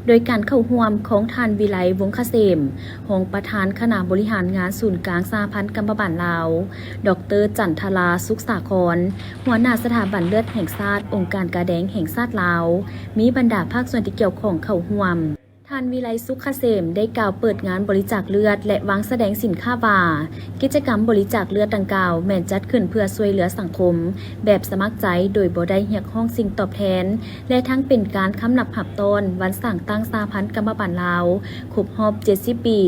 ໂດຍການເຂົ້າຮ່ວມຂອງທ່ານ ວິໄລ ວົງຄະເສມ ຮອງປະທານຄະນະບໍລິຫານງານສູນກາງສະຫະພັນກຳມະບານລາວ, ດອກເຕີ ຈັນທະລາ ສຸກສາຄອນ ຫົວໜ້າສະຖາບັນເລືອດແຫ່ງຊາດ, ອົງການກາແດງແຫ່ງຊາດລາວ, ມີບັນດາພາກສ່ວນທີ່ກ່ຽວຂ້ອງເຂົ້າຮ່ວມ. ທ່ານ ວິໄລ ສຸກຄະເສມ ໄດ້ກ່າວເປີດງານບໍລິຈາກເລືອດ ແລະ ວາງສະແດງສິນຄ້າວ່າ, ກິດຈະກຳບໍລິຈາກເລືອດດັ່ງກ່າວ ແມ່ນຈັດຂຶ້ນເພື່ອຊ່ວຍເຫຼືອສັງຄົມແບບສະໝັກໃຈ ໂດຍບໍ່ໄດ້ຮຽກຮ້ອງສິ່ງຕອບແທນ ແລະ ທັງເປັນການຄຳນັບຮັບຕ້ອນວັນສ້າງຕັ້ງສະຫະພັນກຳມະບານລາວ ຄົບຮອບເຈັດສິບປີ,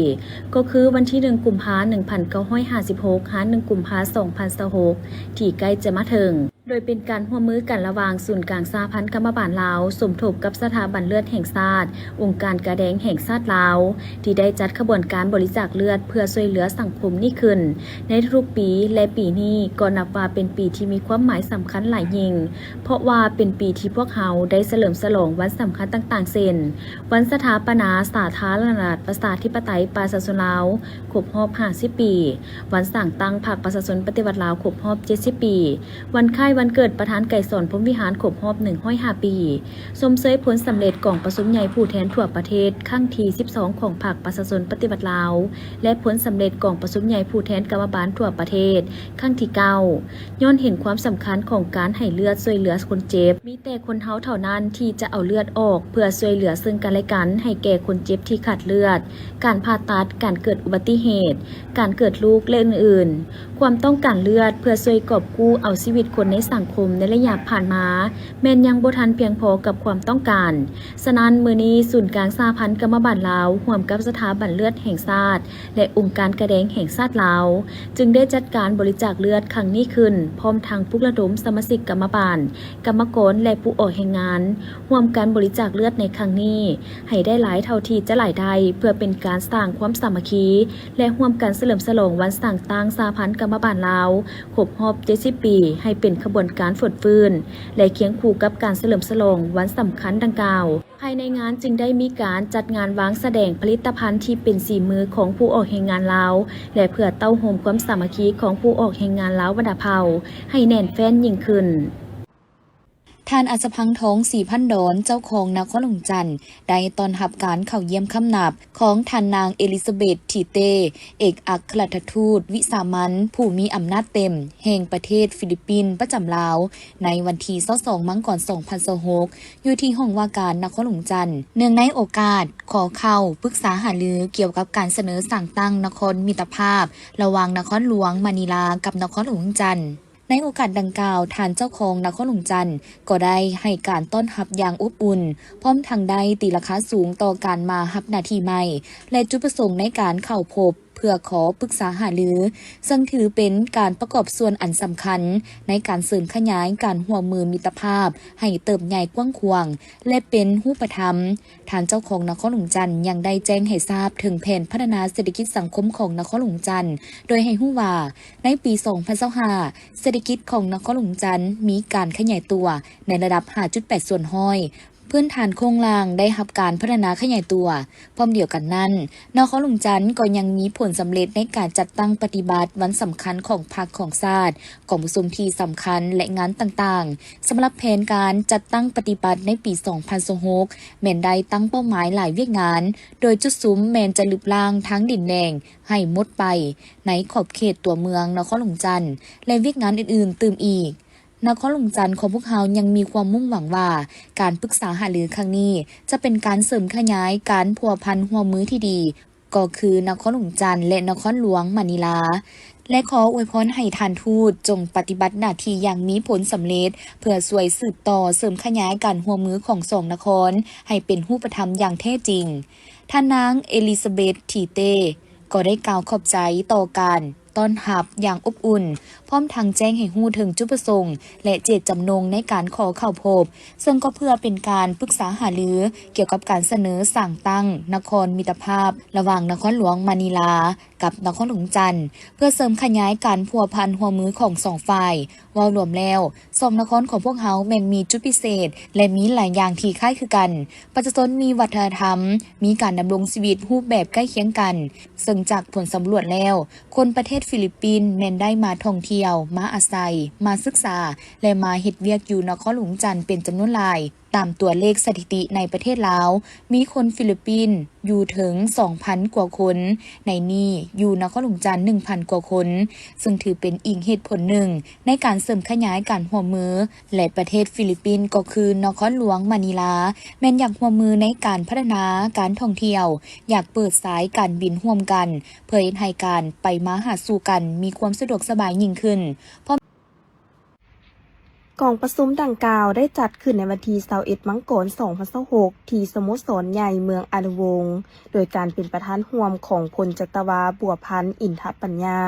ກໍຄືວັນທີໜຶ່ງ ກຸມພາ ໜຶ່ງພັນເກົ້າຮ້ອຍຫ້າສິບຫົກ ຫາ ໜຶ່ງ ກຸມພາ ສອງພັນຊາວຫົກ ທີ່ໃກ້ຈະມາເຖິງ. ໂດຍເປັນການຮ່ວມມືກັນລະຫວ່າງສູນກາງສະຫະພັນກຳມະບານລາວ ສົມທົບກັບສະຖາບັນເລືອດແຫ່ງຊາດ, ອົງການກາແດງແຫ່ງຊາດລາວ ທີ່ໄດ້ຈັດຂະບວນການບໍລິຈາກເລືອດເພື່ອຊ່ວຍເຫຼືອສັງຄົມນີ້ຂຶ້ນໃນທຸກໆປີ ແລະ ປີນີ້ກໍນັບວ່າເປັນປີທີ່ມີຄວາມໝາຍສຳຄັນຫຼາຍຍິ່ງ, ເພາະວ່າເປັນປີທີ່ພວກເຮົາໄດ້ສະເຫຼີມສະຫຼອງວັນສຳຄັນຕ່າງໆ ເຊັ່ນ ວັນສະຖາປະນາສາທາລະນະລັດ ປະຊາທິປະໄຕ ປະຊາຊົນລາວ ຄົບຮອບຫ້າສິບປີ, ວັນສ້າງຕັ້ງພັກປະຊາຊົນປະຕິວັດລາວ ຄົບຮອບເຈັດສິບປີ, ວັນຄ້າຍວັນເກີດປະທານໄກສອນ ພົມວິຫານ ຄົບຮອບໜຶ່ງຮ້ອຍຫ້າປີ, ຊົມເຊີຍຜົນສຳເລັດກອງປະຊຸມໃຫຍ່ຜູ້ແທນທົ່ວປະເທດຄັ້ງທີສິບສອງ ຂອງພັກປະຊາຊົນປະຕິວັດລາວ ແລະ ຜົນສຳເລັດກອງປະຊຸມໃຫຍ່ຜູ້ແທນກຳມະບານທົ່ວປະເທດຄັ້ງທີເກົ້າ. ຍ້ອນເຫັນຄວາມສຳຄັນຂອງການໃຫ້ເລືອດຊ່ວຍເຫຼືອຄົນເຈັບ, ມີແຕ່ຄົນເຮົາເທົ່ານັ້ນທີ່ຈະເອົາເລືອດອອກເພື່ອຊ່ວຍເຫຼືອເຊິ່ງກັນແລະກັນ ໃຫ້ແກ່ຄົນເຈັບທີ່ຂາດເລືອດ, ການຜ່າຕັດ, ການເກີດອຸບັດຕິເຫດ, ການເກີດລູກ ແລະ ອື່ນໆ. ຄວາມຕ້ອງການເລືອດເພື່ອຊ່ວຍກອບກູ້ເອົາຊີວິດຄົນໃນສັງຄົມໃນໄລຍະຜ່ານມາ ແມ່ນຍັງບໍ່ທັນພຽງພໍກັບຄວາມຕ້ອງການ. ສະນັ້ນ, ມື້ນີ້ສູນກາງສະຫະພັນກຳມະບານລາວ ຮ່ວມກັບສະຖາບັນເລືອດແຫ່ງຊາດ ແລະ ອົງການກາແດງແຫ່ງຊາດລາວ ຈຶ່ງໄດ້ຈັດການບໍລິຈາກເລືອດຄັ້ງນີ້ຂຶ້ນ, ພ້ອມທັງປຸກລະດົມສະມາຊິກກຳມະບານ, ກຳມະກອນ ແລະ ຜູ້ອອກແຮງງານ ຮ່ວມກັນບໍລິຈາກເລືອດໃນຄັ້ງນີ້ ໃຫ້ໄດ້ຫຼາຍເທົ່າທີ່ຈະຫຼາຍໄດ້ ເພື່ອເປັນການສ້າງຄວາມສາມັກຄີ ແລະ ຮ່ວມກັນສະເຫຼີມສະຫຼອງວັນສ້າງຕັ້ງສະຫະພັນກຳມະບານລາວ ຄົບຮອບເຈັດສິບປີ ໃຫ້ເປັນຂະບວນການຟົດຟື້ນ ແລະ ຄຽງຄູ່ກັບການສະເຫຼີມສະຫຼອງວັນສຳຄັນດັ່ງກ່າວ. ພາຍໃນງານຈຶ່ງໄດ້ມີການຈັດງານວາງສະແດງຜະລິດຕະພັນທີ່ເປັນສີມືຂອງຜູ້ອອກແຮງງານລາວ ແລະ ເພື່ອເຕົ້າໂຮມຄວາມສາມັກຄີຂອງຜູ້ອອກແຮງງານລາວບັນດາເຜົ່າໃຫ້ແໜ້ນແຟ້ນຍິ່ງຂຶ້ນ. ທ່ານ ອັດສະພັງທອງ ສີພັນດອນ ເຈົ້າຄອງນະຄອນຫຼວງຈັນ ໄດ້ຕ້ອນຮັບການເຂົ້າຢ້ຽມຄຳນັບຂອງທ່ານນາງ ເອລິຊາເບັດ ທີເຕ ເອກອັກຄະລັດຖະທູດວິສາມັນຜູ້ມີອຳນາດເຕັມແຫ່ງປະເທດຟີລິບປິນປະຈຳລາວ ໃນວັນທີຊາວສອງ ມັງກອນ ສອງພັນຊາວຫົກ ຢູ່ທີ່ຫ້ອງວ່າການນະຄອນຫຼວງຈັນ ເນື່ອງໃນໂອກາດຂໍເຂົ້າປຶກສາຫາລືກ່ຽວກັບການສະເໜີສ້າງຕັ້ງນະຄອນມິດຕະພາບ ລະຫວ່າງນະຄອນຫຼວງມະນີລາກັບນະຄອນຫຼວງວຽງຈັນ. ໃນໂອກາດດັ່ງກ່າວ, ທ່ານເຈົ້າຄອງນະຄອນຫຼວງຈັນກໍໄດ້ໃຫ້ການຕ້ອນຮັບຢ່າງອົບອຸ່ນ, ພ້ອມທັງໄດ້ຕີລາຄາສູງຕໍ່ການມາຮັບໜ້າທີ່ໃໝ່ ແລະ ຈຸດປະສົງໃນການເຂົ້າພົບເພື່ອຂໍປຶກສາຫາລື, ເຊິ່ງຖືເປັນການປະກອບສ່ວນອັນສຳຄັນໃນການເສີມຂະຫຍາຍການຮ່ວມມືມິດຕະພາບໃຫ້ເຕີບໃຫຍ່ກວ້າງຂວາງ ແລະ ເປັນຮູບປະທຳ. ທ່ານເຈົ້າຄອງນະຄອນຫຼວງຈັນຍັງໄດ້ແຈ້ງໃຫ້ຊາບເຖິງແຜນພັດທະນາເສດຖະກິດສັງຄົມຂອງນະຄອນຫຼວງຈັນ, ໂດຍໃຫ້ຮູ້ວ່າ ໃນປີສອງພັນຊາວຫ້າ ເສດຖະກິດຂອງນະຄອນຫຼວງຈັນມີການຂະຫຍາຍຕົວໃນລະດັບຫ້າຈຸດແປດສ່ວນຮ້ອຍ, ພື້ນຖານໂຄງລ່າງໄດ້ຮັບການພັດທະນາຂະຫຍາຍຕົວ. ພ້ອມດຽວກັນນັ້ນ, ນະຄອນຫຼວງຈັນກໍຍັງມີຜົນສຳເລັດໃນການຈັດຕັ້ງປະຕິບັດວັນສຳຄັນຂອງພັກຂອງຊາດ, ກອງປະຊຸມທີ່ສຳຄັນ ແລະ ງານຕ່າງໆ. ສຳລັບແຜນການຈັດຕັ້ງປະຕິບັດໃນປີສອງພັນຊາວຫົກ ແມ່ນໄດ້ຕັ້ງເປົ້າໝາຍຫຼາຍວຽກງານ, ໂດຍຈຸດສຸມແມ່ນຈະລຶບລ້າງທາງດິນແດງໃຫ້ໝົດໄປໃນຂອບເຂດຕົວເມືອງນະຄອນຫຼວງຈັນ ແລະ ວຽກງານອື່ນໆຕື່ມອີກ. ນະຄອນຫຼວງຈັນຂອງພວກເຮົາຍັງມີຄວາມມຸ່ງຫວັງວ່າ ການປຶກສາຫາລືຄັ້ງນີ້ຈະເປັນການເສີມຂະຫຍາຍການພົວພັນຮ່ວມມືທີ່ດີ ກໍຄືນະຄອນຫຼວງຈັນ ແລະ ນະຄອນຫຼວງມະນີລາ ແລະ ຂໍອວຍພອນໃຫ້ທ່ານທູດຈົ່ງປະຕິບັດໜ້າທີ່ຢ່າງມີຜົນສຳເລັດ ເພື່ອຊ່ວຍສືບຕໍ່ເສີມຂະຫຍາຍການຮ່ວມມືຂອງສອງນະຄອນໃຫ້ເປັນຮູບປະທຳຢ່າງແທ້ຈິງ. ທ່ານນາງ ເອລິຊາເບັດ ທີເຕ ກໍໄດ້ກ່າວຂອບໃຈຕໍ່ການຕ້ອນຮັບຢ່າງອົບອຸ່ນ, ພ້ ພ້ອມທັງແຈ້ງໃຫ້ຮູ້ເຖິງຈຸດປະສົງ ແລະ ເຈດຈຳນົງໃນການຂໍເຂົ້າພົບ, ເຊິ່ງກໍເພື່ອເປັນການປຶກສາຫາລືກ່ຽວກັບການສະເໜີສ້າງຕັ້ງນະຄອນມິດຕະພາບລະຫວ່າງນະຄອນຫຼວງມະນີລາກັບນະຄອນຫຼວງຈັນ ເພື່ອເສີມຂະຫຍາຍການພົວພັນຮ່ວມມືຂອງສອງຝ່າຍ. ເວົ້າລວມແລ້ວ, ສອງນະຄອນຂອງພວກເຮົາແມ່ນມີຈຸດພິເສດ ແລະ ມີຫຼາຍຢ່າງທີ່ຄ້າຍຄືກັນ. ປະຊາຊົນມີວັດທະນະທຳ, ມີການດຳລົງຊີວິດຮູບແບບໃກ້ຄຽງກັນ, ເຊິ່ງຈາກຜົນສຳຫຼວດແລ້ວ, ຄົນປະເທດຟີລິບປິນແມ່ນໄດ້ມາທ່ອງທ່ຽວ, ມາອາໄສ, ມາສຶກສາ ແລະ ມາເຮັດວຽກຢູ່ນະຄອນຫຼວງຈັນເປັນຈຳນວນຫຼາຍ. ຕາມຕົວເລກສະຖິຕິໃນປະເທດລາວ, ມີຄົນຟີລິບປິນຢູ່ເຖິງສອງພັນກວ່າຄົນ, ໃນນີ້ຢູ່ນະຄອນຫຼວງຈັນໜຶ່ງພັນກວ່າຄົນ, ເຊິ່ງຖືເປັນອີກເຫດຜົນໜຶ່ງໃນການເສີມຂະຫຍາຍການຮ່ວມມື ແລະ ປະເທດຟີລິບປິນກໍຄືນະຄອນຫຼວງມະນີລາ ແມ່ນຢາກຮ່ວມມືໃນການພັດທະນາການທ່ອງທ່ຽວ, ຢາກເປີດສາຍການບິນຮ່ວມກັນ ເພື່ອເຮັດໃຫ້ການໄປມາຫາສູ່ກັນມີຄວາມສະດວກສະບາຍຍິ່ງຂຶ້ນ. ກອງປະຊຸມດັ່ງກ່າວໄດ້ຈັດຂຶ້ນໃນວັນທີຊາວເອັດ ມັງກອນ ສອງພັນຊາວຫົກ ທີ່ສະໂມສອນໃຫຍ່ເມືອງອານຸວົງ ໂດຍການເປັນປະທານຮ່ວມຂອງພົນຈັດຕະວາ ບົວພັນ ອິນທະປັນຍາ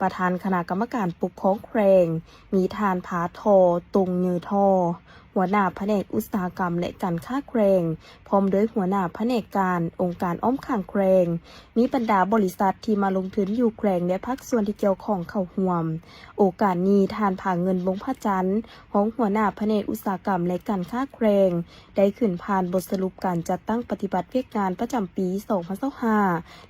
ປະທານຄະນະກຳມະການປົກຄອງແຂວງ, ມີທ່ານ ພາທໍ່ ຕົງເຍີທໍ່ ຫົວໜ້າພະແນກອຸດສາຫະກຳ ແລະ ການຄ້າແຂວງ, ພ້ອມດ້ວຍຫົວໜ້າພະແນກການອົງການອ້ອມຂ້າງແຂວງ, ມີບັນດາບໍລິສັດທີ່ມາລົງທຶນຢູ່ແຂວງ ແລະ ພາກສ່ວນທີ່ກ່ຽວຂ້ອງເຂົ້າຮ່ວມ. ໂອກາດນີ້, ທ່ານ ຜາເງິນ ວົງພະຈັນ ຮອງຫົວໜ້າພະແນກອຸດສາຫະກຳ ແລະ ການຄ້າແຂວງ ໄດ້ຂຶ້ນຜ່ານບົດສະຫຼຸບການຈັດຕັ້ງປະຕິບັດວຽກງານປະຈຳປີສອງພັນຊາວຫ້າ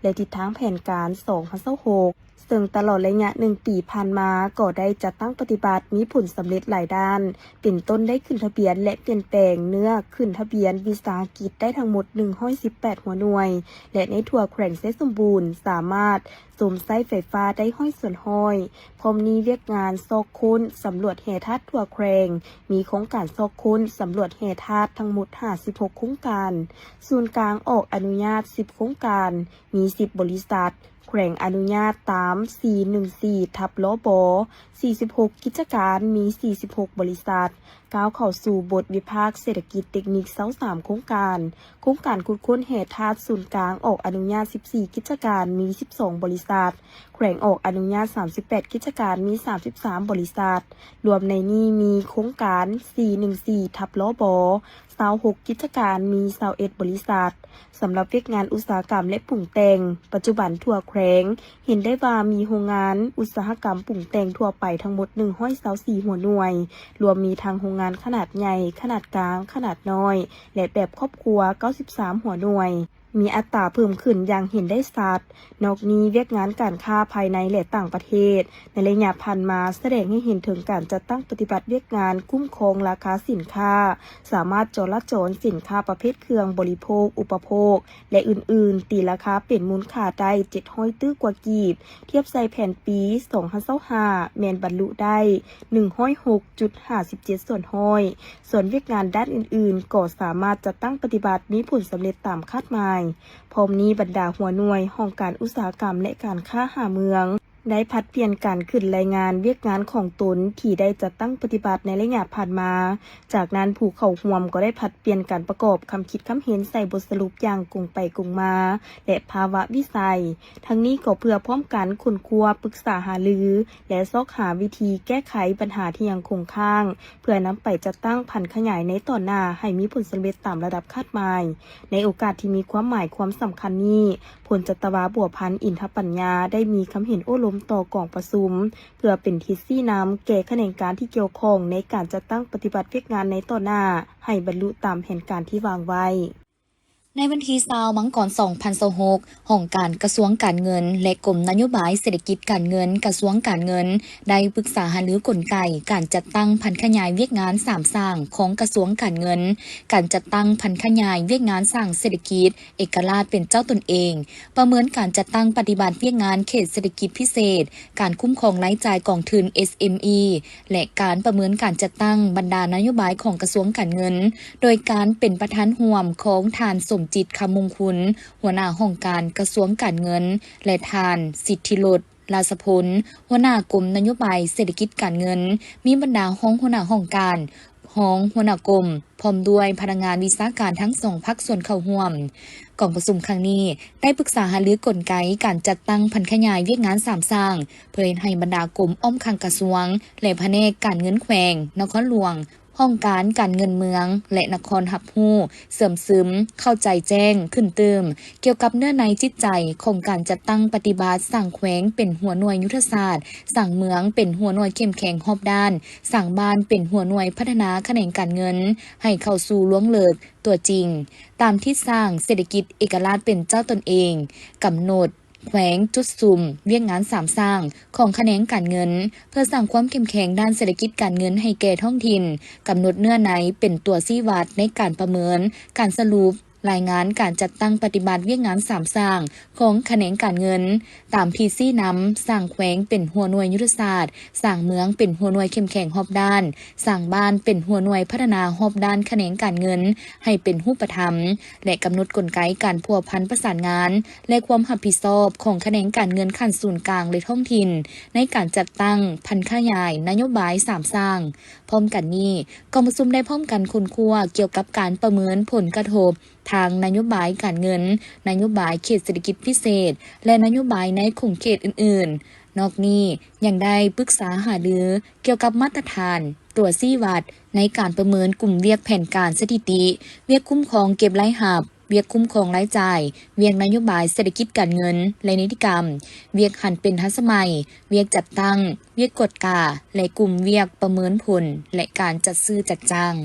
ແລະ ທິດທາງແຜນການສອງພັນຊາວຫົກ ເຊິ່ງຕະຫຼອດໄລຍະໜຶ່ງປີຜ່ານມາກໍໄດ້ຈັດຕັ້ງປະຕິບັດມີຜົນສຳເລັດຫຼາຍດ້ານ, ເປັນຕົ້ນໄດ້ຂຶ້ນທະບຽນ ແລະ ປ່ຽນແປງເນື້ອຂຶ້ນທະບຽນວິສາຫະກິດໄດ້ທັງໝົດໜຶ່ງຮ້ອຍສິບແປດຫົວໜ່ວຍ ແລະ ໃນທົ່ວແຂວງໄຊສົມບູນສາມາດຊົມໃຊ້ໄຟຟ້າໄດ້ຮ້ອຍສ່ວນຮ້ອຍ. ພ້ອມນີ້ວຽກງານຊອກຄົ້ນສຳຫຼວດແຮ່ທາດທົ່ວແຂວງ ມີໂຄງການຊອກຄົ້ນສຳຫຼວດແຮ່ທາດທັງໝົດຫ້າສິບຫົກໂຄງການ, ສູນກາງອອກອະນຸຍາດສິບໂຄງການ, ມີສິບບໍລິສັດ, ແຂວງອະນຸຍາດຕາມສີ່ໜຶ່ງສີ່ທັບ ລບ ສີ່ສິບຫົກກິດຈະການ, ມີສີ່ສິບຫົກບໍລິສັດ, ກ້າວເຂົ້າສູ່ບົດວິພາກເສດຖະກິດເຕັກນິກຊາວສາມໂຄງການ, ໂຄງການຂຸດຄົ້ນແຮ່ທາດສູນກາງອອກອະນຸຍາດສິບສີ່ກິດຈະການ, ມີສິບສອງບໍລິສັດ, ແຂວງອອກອະນຸຍາດສາມສິບແປດກິດຈະການ, ມີສາມສິບສາມບໍລິສັດ, ລວມໃນນີ້ມີໂຄງການສີ່ໜຶ່ງສີ່ທັບ ລບ ຊາວຫົກກິດຈະການ, ມີຊາວເອັດບໍລິສັດ. ສຳລັບວຽກງານອຸດສາຫະກຳ ແລະ ປຸງແຕ່ງ, ປັດຈຸບັນທົ່ວແຂວງເຫັນໄດ້ວ່າມີໂຮງງານອຸດສາຫະກຳປຸງແຕ່ງທົ່ວໄປທັງໝົດໜຶ່ງຮ້ອຍຊາວສີ່ຫົວໜ່ວຍ, ລວມມີທັງໂຮງງານຂະໜາດໃຫຍ່, ຂະໜາດກາງ, ຂະໜາດນ້ອຍ ແລະ ແບບຄອບຄົວເກົ້າສິບສາມຫົວໜ່ວຍ, ມີອັດຕາເພີ່ມຂຶ້ນຢ່າງເຫັນໄດ້ຊັດ. ນອກນີ້, ວຽກງານການຄ້າພາຍໃນ ແລະ ຕ່າງປະເທດ ໃນໄລຍະຜ່ານມາສະແດງໃຫ້ເຫັນເຖິງການຈັດຕັ້ງປະຕິບັດວຽກງານຄຸ້ມຄອງລາຄາສິນຄ້າ, ສາມາດຈໍລະຈອນສິນຄ້າປະເພດເຄື່ອງບໍລິໂພກ, ອຸປະໂພກ ແລະ ອື່ນໆ, ຕີລາຄາເປັນມູນຄ່າໄດ້ເຈັດຮ້ອຍຕື້ກວ່າກີບ, ທຽບໃສ່ແຜນປີສອງພັນຊາວຫ້າ ແມ່ນບັນລຸໄດ້ໜຶ່ງຮ້ອຍຫົກຈຸດຫ້າສິບເຈັດສ່ວນຮ້ອຍ. ສ່ວນວຽກງານດ້ານອື່ນໆ ກໍສາມາດຈັດຕັ້ງປະຕິບັດມີຜົນສຳເລັດຕາມຄາດໝາຍ. ພ້ອມນີ້ບັນດາຫົວໜ່ວຍຫ້ອງການອຸດສາຫະກຳ ແລະ ການຄ້າຫ້າເມືອງ ໄດ້ຜັດປ່ຽນກັນຂຶ້ນລາຍງານວຽກງານຂອງຕົນທີ່ໄດ້ຈັດຕັ້ງປະຕິບັດໃນໄລຍະຜ່ານມາ. ຈາກນັ້ນ, ຜູ້ເຂົ້າຮ່ວມກໍໄດ້ຜັດປ່ຽນກັນປະກອບຄຳຄິດຄຳເຫັນໃສ່ບົດສະຫຼຸບຢ່າງກົງໄປກົງມາ ແລະ ພາວະວິໄສ. ທັງນີ້ກໍເພື່ອພ້ອມກັນຄົ້ນຄວ້າ, ປຶກສາຫາລື ແລະ ຊອກຫາວິທີແກ້ໄຂບັນຫາທີ່ຍັງຄົງຄ້າງ, ເພື່ອນຳໄປຈັດຕັ້ງຜັນຂະຫຍາຍໃນຕໍ່ໜ້າໃຫ້ມີຜົນສຳເລັດຕາມລະດັບຄາດໝາຍ. ໃນໂອກາດທີ່ມີຄວາມໝາຍຄວາມສຳຄັນນີ້, ພົນຈັດຕະວາ ບົວພັນ ອິນທະປັນຍາ ໄດ້ມີຄຳເຫັນໂອ້ລົມຕໍ່ກອງປະຊຸມ ເພື່ອເປັນທິດຊີ້ນຳແກ່ຂະແໜງການທີ່ກ່ຽວຂ້ອງໃນການຈັດຕັ້ງປະຕິບັດວຽກງານໃນຕໍ່ໜ້າ ໃຫ້ບັນລຸຕາມແຜນການທີ່ວາງໄວ້. ໃນວັນທີຊາວ ມັງກອນ ສອງພັນຊາວຫົກ, ຫ້ອງການກະຊວງການເງິນ ແລະ ກົມນະໂຍບາຍເສດຖະກິດການເງິນ ກະຊວງການເງິນ ໄດ້ປຶກສາຫາລືກົນໄກການຈັດຕັ້ງຜັນຂະຫຍາຍວຽກງານສາມສ້າງຂອງກະຊວງການເງິນ, ການຈັດຕັ້ງຜັນຂະຫຍາຍວຽກງານສ້າງເສດຖະກິດ ເອກະລາດເປັນເຈົ້າຕົນເອງ, ປະເມີນການຈັດຕັ້ງປະຕິບັດວຽກງານເຂດເສດຖະກິດພິເສດ, ການຄຸ້ມຄອງລາຍຈ່າຍກອງທຶນ ເອສເອັມອີ ແລະ ການປະເມີນການຈັດຕັ້ງບັນດານະໂຍບາຍຂອງກະຊວງການເງິນ, ໂດຍການເປັນປະທານຮ່ວມຂອງທ່ານ ສົມຈິດ ຄຳມົງຄຸນ ຫົວໜ້າຫ້ອງການກະຊວງການເງິນ ແລະ ທ່ານ ສິດທິລົດ ລາຊະພົນ ຫົວໜ້າກົມນະໂຍບາຍເສດຖະກິດການເງິນ, ມີບັນດາຮອງຫົວໜ້າຫ້ອງການ, ຮອງຫົວໜ້າກົມ ພ້ອມດ້ວຍພະນັກງານວິຊາການທັງສອງພາກສ່ວນເຂົ້າຮ່ວມ. ກອງປະຊຸມຄັ້ງນີ້ ໄດ້ປຶກສາຫາລືກົນໄກການຈັດຕັ້ງຜັນຂະຫຍາຍວຽກງານສາມສ້າງ ເພື່ອເຮັດໃຫ້ບັນດາກົມອ້ອມຂ້າງກະຊວງ ແລະ ພະແນກການເງິນແຂວງ, ນະຄອນຫຼວງ, ຫ້ອງການການເງິນເມືອງ ແລະ ນະຄອນຮັບຮູ້, ເຊື່ອມຊຶມ, ເຂົ້າໃຈແຈ້ງຂຶ້ນຕື່ມ ກ່ຽວກັບເນື້ອໃນຈິດໃຈຂອງການຈັດຕັ້ງປະຕິບັດ, ສ້າງແຂວງເປັນຫົວໜ່ວຍຍຸດທະສາດ, ສ້າງເມືອງເປັນຫົວໜ່ວຍເຂັ້ມແຂງຮອບດ້ານ, ສ້າງບ້ານເປັນຫົວໜ່ວຍພັດທະນາຂະແໜງການເງິນ ໃຫ້ເຂົ້າສູ່ລວງເລິກຕົວຈິງ ຕາມທິດສ້າງເສດຖະກິດເອກະລາດເປັນເຈົ້າຕົນເອງ, ກຳນົດ ແຂວງຈຸດສຸມວຽກງານສາມສ້າງຂອງຂະແໜງການເງິນ ເພື່ອສ້າງຄວາມເຂັ້ມແຂງດ້ານເສດຖະກິດການເງິນໃຫ້ແກ່ທ້ອງຖິ່ນ, ກຳນົດເນື້ອໃນເປັນຕົວຊີ້ວັດໃນການປະເມີນ, ການສະຫຼຸບ, ລາຍງານການຈັດຕັ້ງປະຕິບັດວຽກງານສາມສ້າງຂອງຂະແໜງການເງິນ ຕາມທິດຊີ້ນຳ ສ້າງແຂວງເປັນຫົວໜ່ວຍຍຸດທະສາດ, ສ້າງເມືອງເປັນຫົວໜ່ວຍເຂັ້ມແຂງຮອບດ້ານ, ສ້າງບ້ານເປັນຫົວໜ່ວຍພັດທະນາຮອບດ້ານຂະແໜງການເງິນໃຫ້ເປັນຮູບປະທຳ ແລະ ກຳນົດກົນໄກການພົວພັນປະສານງານ ແລະ ຄວາມຮັບຜິດຊອບຂອງຂະແໜງການເງິນຂັ້ນສູນກາງ ແລະ ທ້ອງຖິ່ນ ໃນການຈັດຕັ້ງຜັນຂະຫຍາຍນະໂຍບາຍສາມສ້າງ. ພ້ອມກັນນີ້, ກອງປະຊຸມໄດ້ພ້ອມກັນຄົ້ນຄວ້າກ່ຽວກັບການປະເມີນຜົນກະທົບທາງນະໂຍບາຍການເງິນ, ນະໂຍບາຍເຂດເສດຖະກິດພິເສດ ແລະ ນະໂຍບາຍໃນຂົງເຂດອື່ນໆ. ນອກນີ້ຍັງໄດ້ປຶກສາຫາລືກ່ຽວກັບມາດຕະຖານ, ຕົວຊີ້ວັດໃນການປະເມີນກຸ່ມວຽກແຜນການສະຖິຕິ, ວຽກຄຸ້ມຄອງເກັບລາຍຮັບ, ວຽກຄຸ້ມຄອງລາຍຈ່າຍ, ວຽກນະໂຍບາຍເສດຖະກິດການເງິນ ແລະ ນິຕິກຳ, ວຽກຫັນເປັນທັນສະໄໝ, ວຽກຈັດຕັ້ງ, ວຽກກວດກາ ແລະ ກຸ່ມວຽກປະເມີນຜົນ ແລະ ການຈັດຊື້ຈັດຈ້າງ.